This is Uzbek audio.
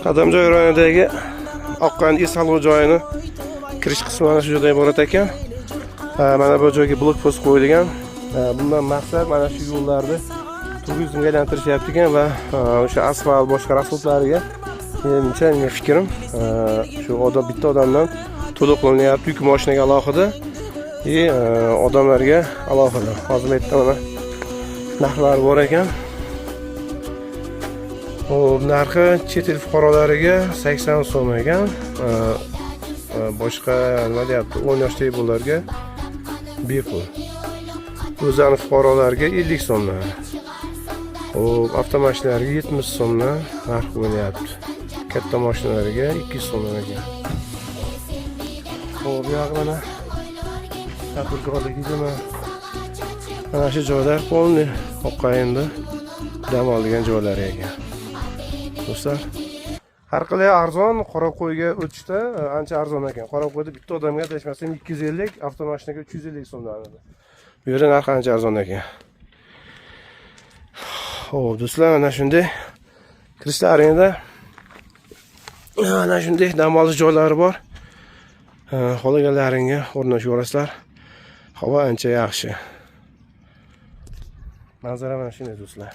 Qadamjoy rayonidagi Oqqayin es oluv joyini kirish qismi mana shu joydan iborat ekan. Mana bu joyga blokpost qo'yilgan. Bundan maqsad mana shu yo'llarni turizmga aylantirishyapti ekan va o'sha asfalt, boshqa расход lariga, menimcha, mening fikrim, shu odam, bitta odamdan to'lov qilinyapti, yuk mashinaga alohida и odamlarga alohida. Hozir bu yerda mana narxlar bor ekan. Xo'p, narxi chet el fuqarolariga 80 so'm ekan. Boshqa nima deyapti, 10 yoshdagi bolalarga bepul. O'zani fuqarolarga 50 so'mdan. Xo'p, avtomashinalarga 70 so'mdan narx qo'yilyapti. Katta mashinalarga 200 so'mdan ekan. Xo'p, bu yog'i mana tadbirkorlik yig'imi. Mana shu joylar полный Oqqayinda dam oladigan joylari ekan. Do'stlar, har qalay arzon, Qorako'yga o'tishda ancha arzon ekan. Qorako'yda bitta odamga, adashmasam, 250, avtomashinaga 350 so'mdan edi. Bu yerda narx ancha arzon ekan. Xo'p, do'stlar, mana shunday kirishlaringda mana shunday dam olish joylari bor. Xohlaganlaringga o'rnashib olasizlar. Havo ancha yaxshi. Manzara mana shunday, do'stlar.